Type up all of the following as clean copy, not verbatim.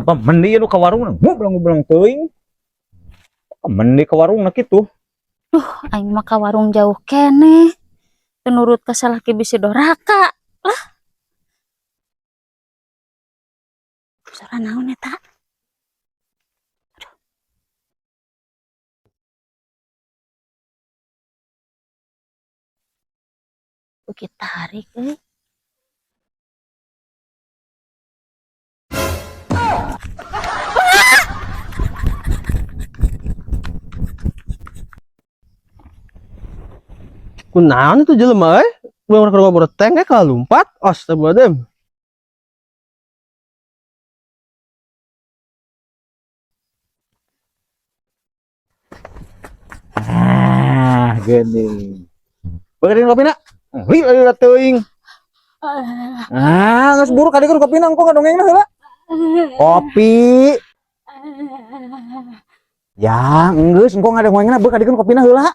Apa meni nu ka warung ngubrang-ngubrang teuing. Meni ka warung na kitu. Aing mah ka warung jauh keneh. Teu nurut ka salaki bisi doraka. Lah. Suara naon eta? Aduh. Beuki tarik euy. Kunaon itu jelema euy? Urang keur ngobrol teng kalah lumpat. Astagfirullahaladzim. Ah, gini. Beukeun kopina. Li lila teuing. Ah, geus buru kadikeun kopina engko ngadongengna heula. Kopi. Ya, enggeus engko ngadongengna beuh kadikeun kopina heula.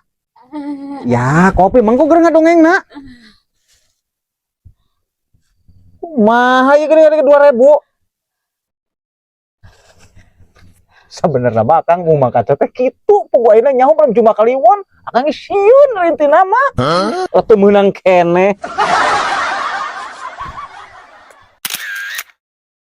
Ya, kopi mangko keur ngadongengna. Kumaha ieu geuning 2000. Sabenerna mah akang mau makan teh kitu, pokoknya nyaho belum cuma kaliwon, akang sieun intina mah. Teu meunang keneh.